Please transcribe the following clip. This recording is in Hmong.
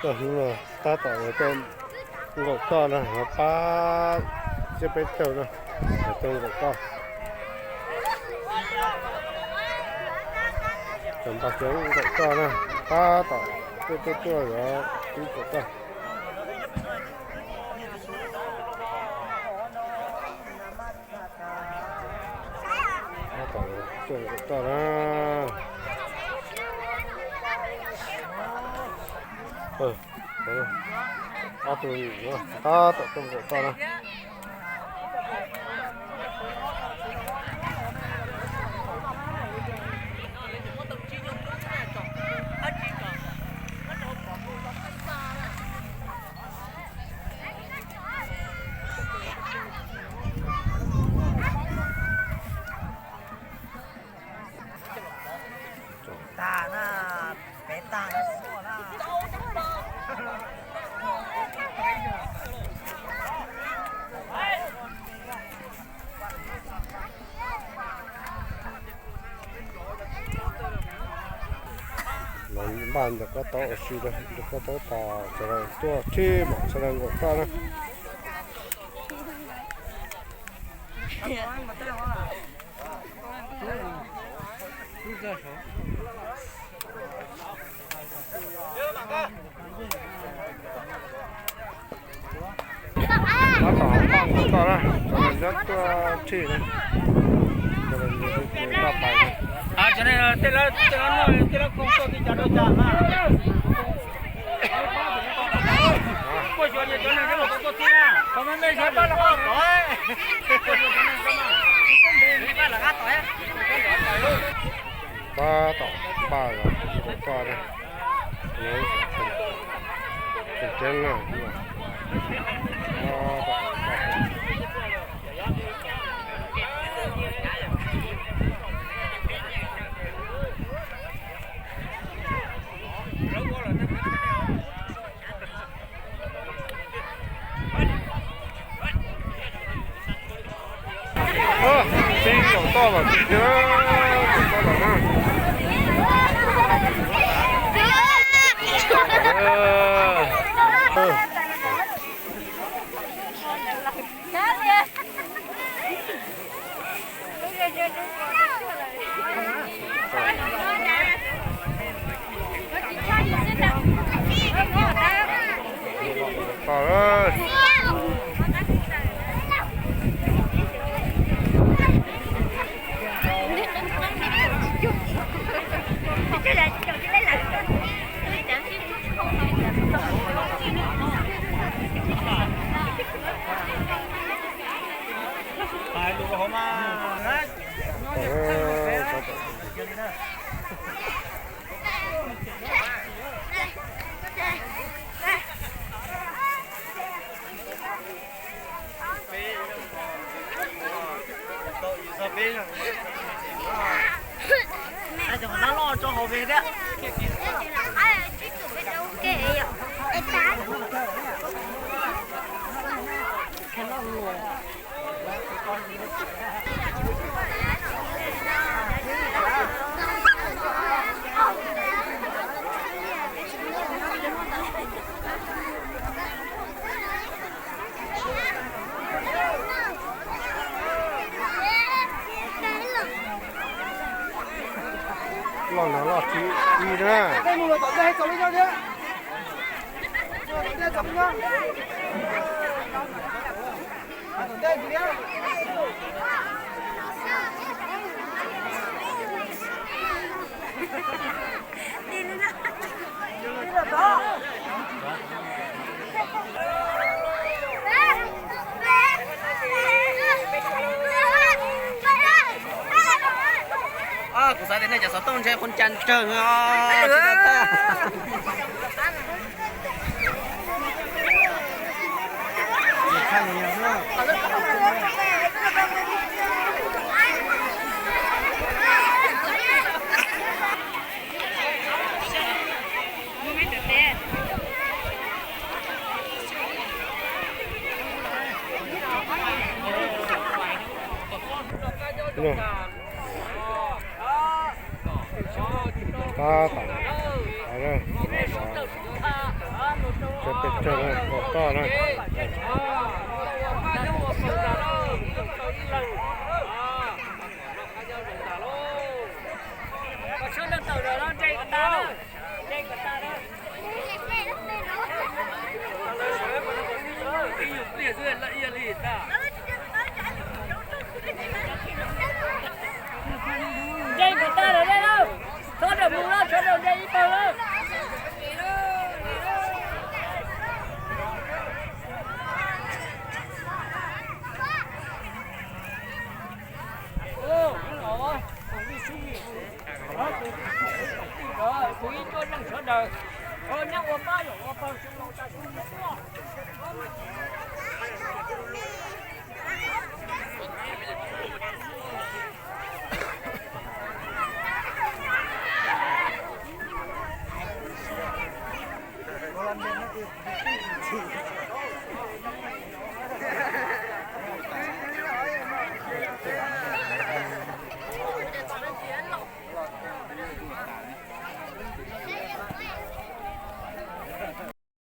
Txoj hnub no tab tom ua tej nkaum toj na, pab tsiab peb caug na, ua tej nkaum toj. Cov npag cov nkaum toj na, tab tom tuaj tuaj tuaj yuav ib nkaum toj. Tab tom tuaj nkaum toj na. Ob tug tab tom tuaj nkaum toj na. Los npaj ntawm kob taub ua si, ntawm kob taub tas sawv daws tuaj thib mam sawv daws nkaum toj na. Tab tom npaj nkaum toj na, sawv daws nyob tuaj thib na. Sawv daws nyob tuaj pais na. Tej lawv, tej lawv noj, tej lawv koom tuaj tib cov rau cas na. Tab tom npaj los nkaum toj na. Tseeb na. Tib nkaum toj los tsis thiab, nkaum toj los na. Loj no loj thib ib na. Kuv xav tias nej cov xov tooj ntshe qhov ncas ntsawg. Tab tom, Toj na. Ntse kom tag lawm ne lauj, txhob rawm mus lauj, txhob rawm ntse ib pawg lauj. Kuv ib cuab zeej sawv daws, nyob ua pab yom, ua pawg xyoo no tas xyoo no tuaj.